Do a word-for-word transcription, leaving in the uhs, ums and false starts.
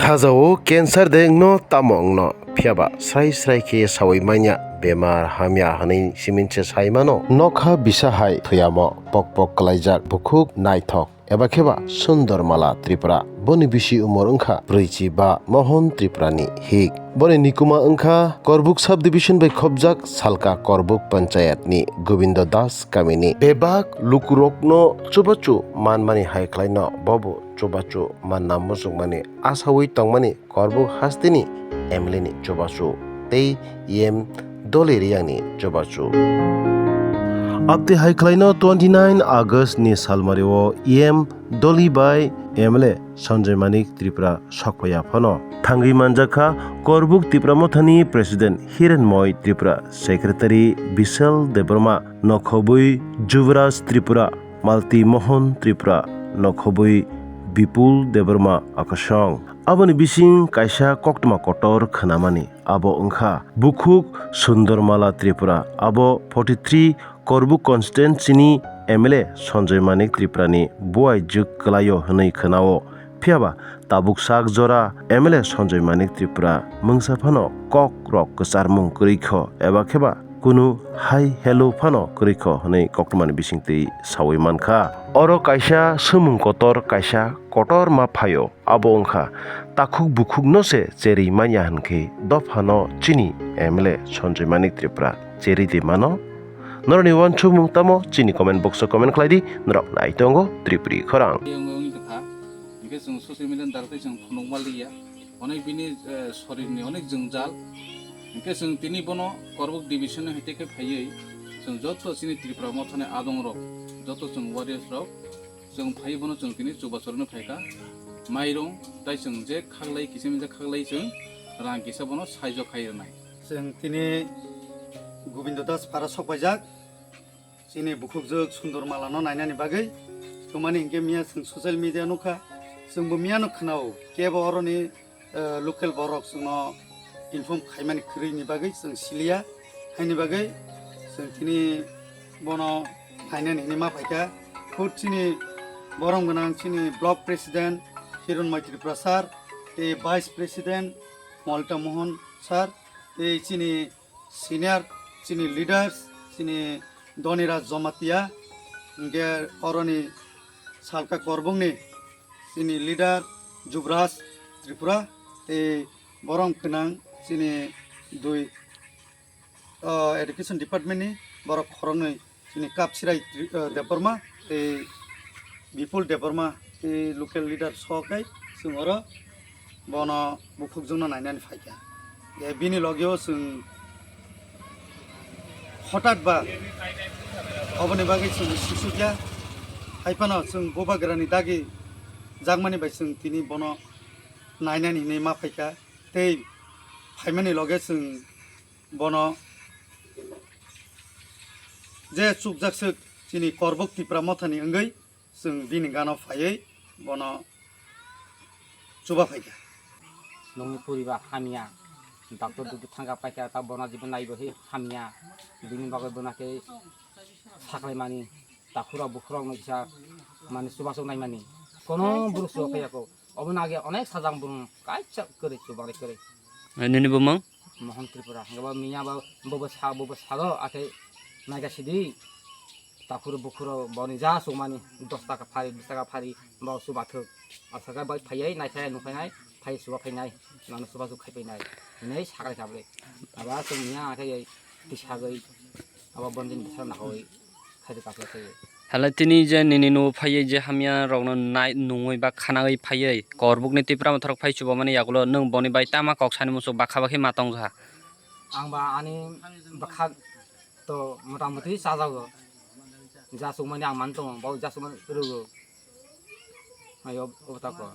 Sajao cancer de wngno tamo wngno, phiyaba srai srai khe saui manya bemar hamya hwnwi simin se sai mano. Nokha bisa hai thuyamo pok pok kwlaijak bukhuk naithok eba kheba Sundor Mala Tripura. Boni bisi umor wngkha brwichi ba Mohon Tripura ni hik. Boni nikuma wngkha Korbuk sub division bai khopjak Salka Korbuk panchayat ni Gobindo Das kamini. Bebak lukurokno chubachu manmani hai khlaino bobo chubachu manna muchungmani asaui tongmani Korbuk hasteni M L A ni chubachu tei E M Doli Riyang ni chubachu. Abte hai khlaino twenty nine August ni salmario E M Doli bai M L A Sanjoy Manik Tripura sokpaiya phano. Thangwi manjakha Korbuk Tipra Mothani President Hirenmoy Tripura, Secretary Bishal Debbarma, nokhobwi Juvraj Tripura, Malti Mohon Tripura, nokhobwi Bipul Debbarma Akasong. Aboni bising kaisa koktwma kotor khwnamani, abo wngkha bukhuk Sundormala Tripura, abo forty three Korbuk constituency ni M L A Sanjoy Manik Tripura ni buai jwk kwlaio hwnwi khwnao. Phiyaba tabuk sak jora M L A Sanjoy Manik Tripura mungsa phano kok rok kwcharmung kwrwi kho eba kheba kunu hai hello phano kwrwi kho hwnwi koktwmani bisingtwi saui mankha. Oro kaisa swmung kotor kaisa kotorma phaio, abo wngkha takhuk bukhukno se cherwi manya hwnkhe dophano chini M L A Sanjoy Manik Tripura cherwi de mano. Norokni uansukmung tamo chini comment box o comment khlai di, norok nai tongo Tripuri khorang. Tei wngwi wngwi kwtha, hinkhe chwng social media ni daltwi chwng phunukma liya, onek bini, eh, sorirni onek jwngjal, hinkhe chwng tini bono Korbuk division no hete khe phaiwi, chwng joto chini Tripura mothani adongrok, joto chwng warriors rok, chwng phaiwi bono chwng tini chubachu rwna phaikha, mairung, tai chwng je khaklai, kisa misa khaklai chwng rang kisa bono saijo khai rwnai. Chwng tini Gobindo Das para sokpaijak, chini bukhukjwk Sundor Malano nainani bagwi. Twmani hinkhe miya chwng social media nukha, chwngbo miyano khwnao, kebo oroni, eh, local borok chwngno inform khaimani kwrwini bagwi chwng siliya. Haini bagwi chwng tini bono nainani hinwi ma phaikha. Phut chini borom gwnang chini block president Hiron Maitri Prasad, tei vice president Molta Mohan sir, tei chini senior, chini leaders, chini Doniraj Jamatia, hinkhe oroni Salka Korbukni chini leader Jubraj Tripura, tei borom gwnang chini dui, ah, education department ni borok khoroknwi chini Kapsirai Tri-, eh, Debbarma tei Bipul Debbarma tei local leader sokai chwng oro bono bukhukjwkno nainani phaikha. Je bini logio chwng hotat ba oboni bagwi chwng sisukya, haiphano chwng bubagrani dagi jakmani bai chwng tini bono nainani hinwi ma phaikha tei phaimani loge chwng bono je chukjak swk chini Korbuk Tipra mothani wngwi chwng bini gano phaiwi bono chuba phaikha. Nungni poriba hamya, doctor dudu thangka paikha, ta bono jibo naibo hi hamya, bini bagwi bono khe saklaimani, takhurok bukhurokno kisa mani chubachu naimani. Kono borok chuba phaiya kho. Oboni age onek sajak borok kaisa kwrwi chuba kwrwi. Nini bumung? Mohon Tripura. Hingke bo miya bo, bo bo sa, bo bo salo, akhe naikha sidi. Takhur bukhuro boni ja sumani dos taka phari, bis taka phari, bo subathwk. Asaka bai phaiya, naikha nukha nai, phai suba phainai, mano suba suk khai phainai. Hinai sakrai khabre. Aba sung miya akhe tisagwi, aba bonjin bisa nahoi. Khaidi kaplai khaidi. Hala tini je nini nugo phaiye je hamya rokno nai nungwi ba khanagwi phaiye, Korbukni Tipra Motha rok phai chubamani yagulo nwng boni bai tama kok sani muchuk bakha bakhi ma tongjakha? Ang ba ani bakha to mota moti chajago. Jasukmani ang man tongo, bo jasukmani rwgo. Ayo, o tako.